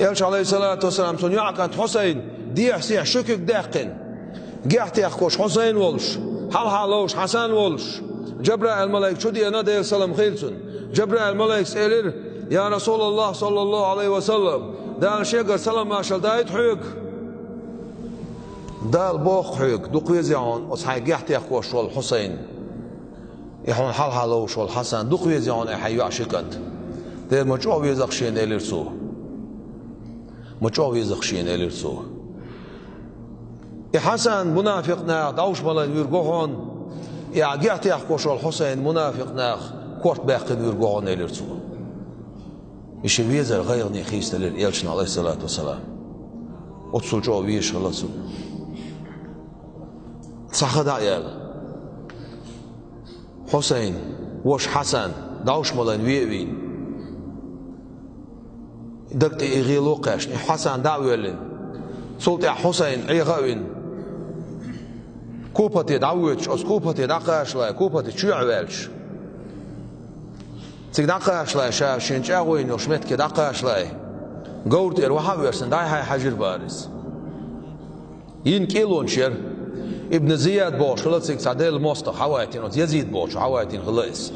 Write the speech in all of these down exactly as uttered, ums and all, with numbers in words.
Элча, алейхиссалату вассалам, цун йоӀкӀант Хьусайн дехьа-сехьа ши куьг даьккхина. Гехь техкаш Хьусайн волуш, хьалха ловш Хьасан волуш, Джабраил-малайк чу деана, Делан салам хийла цунна. Джабраил-малайкас элира: «Я Расулаллах, саллаллаху алейхи ва саллам, Дала шегара салам-маршалла дайта хьоьга». «Дала боху хьоьга, дукха веза хьуна оцу хьайн гехь техкаш волу Хьусайн, и хьуна хьалха ловш волу Хьасан, дукха веза хьуна и хьайн йоӀ ши кӀант». «Дера, ма чӀогӀа веза-кх шена», — элира цо. «Ма чӀогӀа веза-кх шена», — элира цо. «И Хьасан мунафикъ наха дӀовш ма лайна вуьрг ву хьуна, и ахь гехь техкаш волу Хьусайн мунафикъ наха корта баьккхина вуьрг ву хьуна», — элира цо. И ши везар гӀайгӀане хийцаделира Элчанна, алейхиссалату вассалам. Оццул чӀогӀа везаш хилла цунна. Цхьа ха дӀа а яьлла, Хьусайн, ваша Хьасан, дӀовш ма лайна ве а вийна, даг тӀе и гӀело а кхаьчна, и Хьасан дӀа а воьллина, цул тӀаьхьа Хьусайн Ӏеха а вина, Купате дӀавоьдуш, оцу Купате дӀакхачале, Купате чоьхьа ваьлча, цига дӀакхачале, ша шен чӀагӀо йина йолуш метте дӀакхачале, говра тӀера вахьа а воьссина, дӀай-хьай хьаьжира бара иза. Йина кӀелонаш яра. Ибн Зияд бохуш хилла цига цхьа Делан мостагӀа хьавайтина, оцу Язид бохучо хьавайтина хилла иза.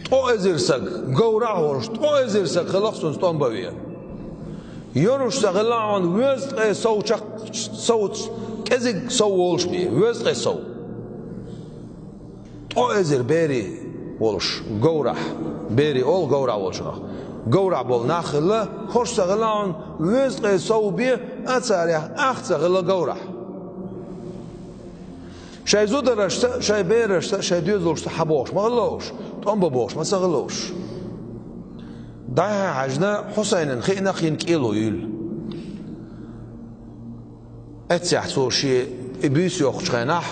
Ткъа эзар саг, говра а волуш, ткъа эзар саг хилла-кх цуьнца тӀом бан вен. Йоруш ца хилла хьуна везткъе сов чакх-, сов, кӀезиг сов волуш бен, везткъе сов. Ткъа эзар берий волуш говрахь, берий олу говрахь волчунах, говрахь болу нах хилла, хӀорш ца хилла хьуна везткъе сов бен, а царех ах ца хилла говрахь. Шайн зударшца, шайн берашца, шайн доьзалшца хьан бохуш ма хилла уьш, тӀом бан бохуш ма ца хилла уьш. ДӀай-хьай хьаьжна, Хьусайнан хиъна-кх йина кӀело юьйла. Эццехь цо шен и буьйса йоккхучу хенахь,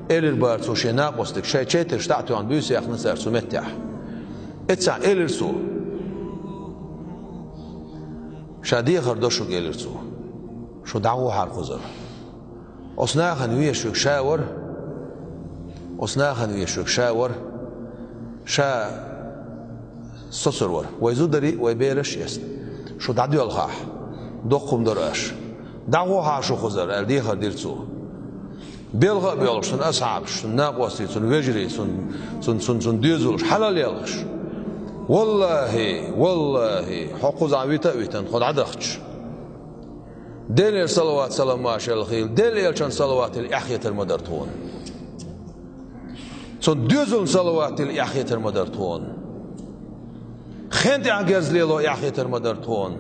элира бара цо шен накъостиг, шайн четарш дӀа а тоьхна, буьйса яьхна цара цу меттехь. Эццехь элира цо: «Ша дехар до шуьга», — элира цо. «Шу дӀагӀо хьара кхузара. Оцу нахана везаш верг ша вара, оцу нахана везаш верг ша вара, ша соцур вара, вай зударий а, вай бераш а эцна. Шу дӀадоьлхахь, доккха хӀума дара аша. ДӀагӀо хьара шу кхузара», — аьлла, дехар дира цо. Белха а боьлхуш цуьнан асхьабаш, цуьнан накъостий, цуьнан вежарий, цуьнан, цуьнан, цуьнан, цуьнан доьзалш хьалха лелхаш: «Валлахи, валлахи, хьо кхузахь вита а витина, тхо дӀадахча, Делера салават-салам-маршалла хийла, Делан Элчанна салават хила эхь хетар ма дара тхуна. Цуьнан доьзална салават хила эхь хетар ма дара тхуна. Хен тӀехь герз лело эхь хетар ма дара тхуна.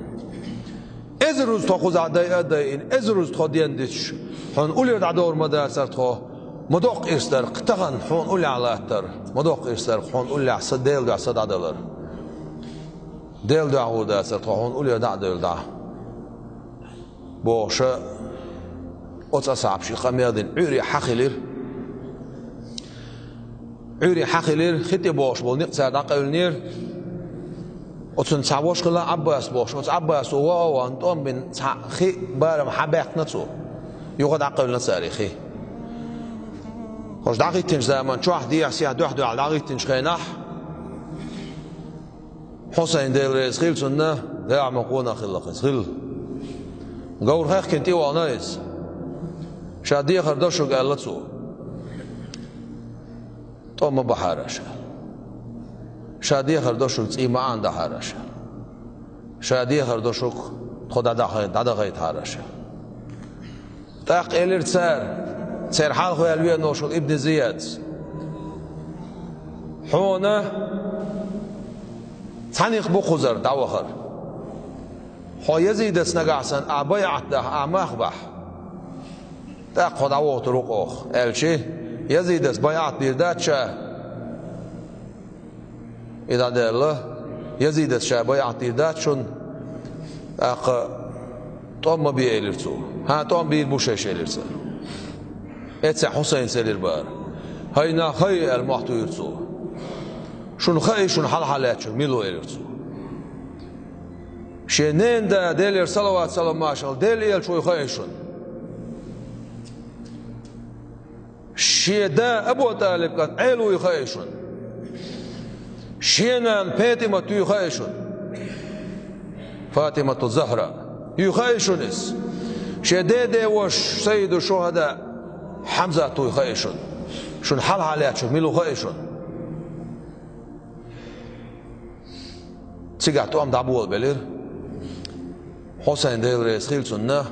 Эзар руза тхо кхузахь дайа а дайина, эзар руза тхо ден диташ, хьуна уллера дӀадовр ма дацара тхо, ма доккха ирс дара-кх тахана хьуна уллехь латтар, ма доккха ирс дара-кх хьуна уллехь са Делан дуьхьа са дӀадалар. Делан дуьхьа гӀо дацара тхо хьуна уллера дӀа а девлла дӀа», — бохуша, оцу асхьабаша и къамел дина, Ӏуьйре хьан хилира. Ӏуьйре хьан хилира, хи тӀе бохуш болу некъ цара дӀакъевлинера. Оцунна цхьа ваша хилла Ӏаббас бохуш, оцу Ӏаббасо ваха а вахана, тӀом бина цхьа хи барам хьан баьккхина цо. Юха дӀакъевлина цара и хи. ХӀорш дӀахӀиттинчу заман чохь дехьа-сехьа дуьхь-дуьхьал дӀахӀиттинчу хенахь, Хьусайн, Дела реза хила цунна, дегӀ ма къонах хилла иза, хилла. Говр хехкина тӀе вахана иза. Ша дехар до шуьга аьлла цо. ТӀом ма бахьара аша. Ша дехар до шуьга, цӀий ма Ӏандахьара аша. Ша дехар до шуьга, тхо дӀадахай-, дӀадахайтахьара аша. ТӀаккха элира цара, церан хьалха ваьлла веана волуш волу Ибн Зияд: «Хьуна цхьаьнакх бу кхузара дӀавахар. Хьо Язидас нагахь санна а байӀат дахь, а мах бахь, тӀаккха хьо дӀавохур ву-кх оха», — аьлча, Язидас байӀат дийр дац ша. И дӀадаьлла, Язидас ша байӀат дийр дац шуна, тӀаккха тӀом ма бе, элира цо. «ХӀан, тӀом бийр бу шайша», — элира цара. Эццехь Хьусайнас элира бара: «ХӀай нах, хӀай», — аьлла, мохь туьйхира цо. «Шуна хаьий, шуна хьалха лаьттачун мила ву?» — элира цо. «Шен ненан да, Делера салават-салам-маршалла, Делан Элча вуй хаьий шуна. Шен да Абу ТӀалиб кӀант Ӏела вуй хаьий шуна. Шен нана ПетӀимат юй хаьий шуна». Фатимату Захра. Юй хаьий шуна иза? Шен ден ден воша Сайиду Шухада Хьамзат вуй хаьий шуна? Шуна хьалха лаьттачух мила ву хаьий шуна? Цигахь тӀом дӀаболабелира. Хьусайн, Дела реза хила цунна,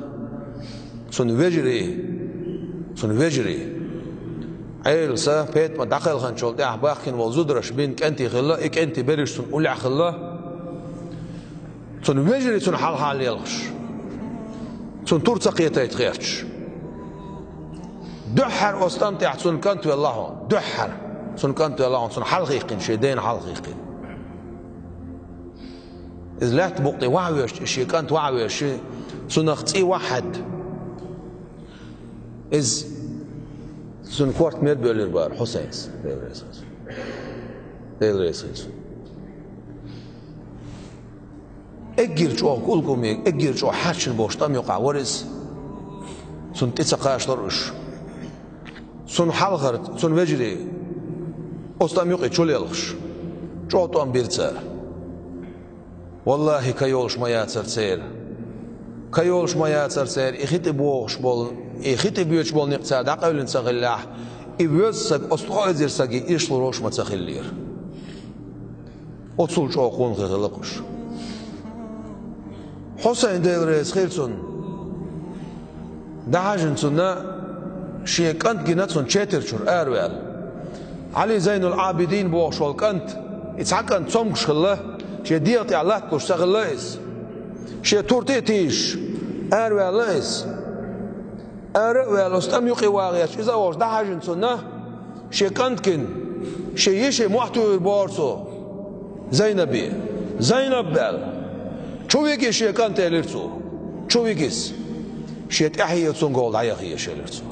цуьнан вежарий, цуьнан вежарий, Ӏелас, Петма дӀакхелханчул тӀаьхьа баьхкина волу зударша бина кӀентий хилла, и кӀентий берриш цуьнан уллехь хилла. Цуьнан вежарий цунна хьалха лелхаш, цунна тур ца кхетийта гӀерташ. Дуьххьара оцу тӀам тӀехь цуьнан кӀант велла хьуна, дуьххьара цуьнан кӀант велла хьуна, цунна хьалхийкхина, шен дена хьалхийкхина. Иза лаьтта букъ тӀе вахьа вешча, и шен кӀант вахьа вешча, цунах цӀий вахьа хьаьдда. Иза цуьнан корта мера боьллира бара Хьусайнас, Дела реза хила цунна. Дела реза хила цунна. Эггара чӀогӀа кӀулкӀумиг, эггара чӀогӀа хьаьрчина болуш тӀам юкъахь вара иза. Цунна тӀе ца кхачалура уьш. Цунна хьалхара, цуьнан вежарий оцу тӀам юкъе чулелхаш, чӀогӀа тӀом бира цара. Валлахи, ка йолуш ма яцара церан. Ка йолуш ма яцара церан, и хи тӀе богӀуш болу, и хи тӀе боьдуш болу некъ цара дӀакъевлина ца хиллехь, и веза стаг оцу ткъа эзар стаге иштта лур волуш ма ца хиллера. Оццул чӀогӀа къонахий хилла-кх уьш. Хьусайн, Дела реза хила цунна, дӀахьаьжна цунна, шен кӀант гина цунна четар чуьра араваьлла. Ӏали Зайнул Ӏабидин бохуш волу кӀант, и цхьа кӀант цомгуш хилла, шен дегӀа тӀехь латталуш ца хилла иза. Шен турте а тийсаш, араваьлла иза. Ара а ваьлла, оцу тӀам юкъе вагӀерча, иза а волуш дӀахьаьжна цунна, шен кӀант гина, шен йише мохь туьйхира бохура цо Зайнабе. «Зайнаб», – аьлла. «Чу вига шен кӀант», – элира цо. «Чу вига иза. Шен тӀаьхье цуьнгахула дӀаяхъе», – элира цо.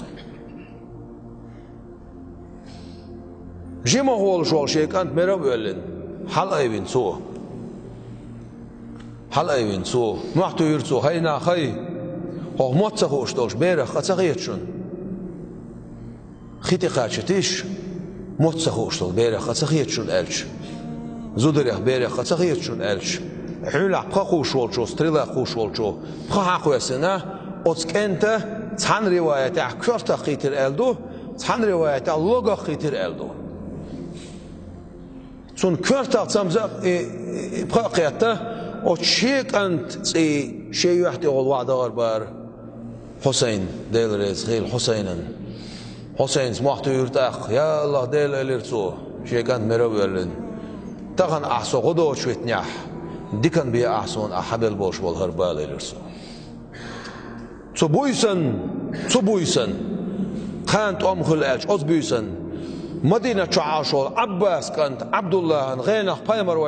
Жимах волуш волу шен кӀант мера а воьллина, хьалаайвина цо. Хьалаайвина цо. Мохь туьйхира цо: «ХӀай нах, хӀай! Хьох мотт ца хууш долуш берах къа ца хета шуна? Хи тӀе кхачийтийша, мотт ца хууш долу берах къа ца хета шуна», – аьлча, зударех берех къа ца хета шуна аьлча, хьуьлахь пха кхуьуш волчо, стрела кхуьуш волчо пха хьакхоьссина, оцу кӀентан цхьана риваятехь коьртах кхийтира аьлла ду, цхьана риваятехь логах кхийтира аьлла ду. Цунна коьртах цамза а, и, и, и пха а кхетта, оцу шен кӀант цӀий шен юьхь тӀехула вахьа дахара бара Хьусайн, Дела реза хила Хьусайнан. Хьусайнас мохь туьйхира тӀаккха: «Я АллахӀ, Дела, – элира цо, шен кӀант мера а воьллина, – тахана ахь со гӀо доцуш витинехь, диканна бен ахь суна ахь хьабелла болуш болу хӀара бала», – элира цо. Цу буьйсанна, цу буьйсанна, кхана тӀом хуьлу аьлча, оцу буьйсанна Мадинат чохь Ӏаш волу Ӏаббас кӀант Ӏабдуллахьан гӀенах пайхамар вай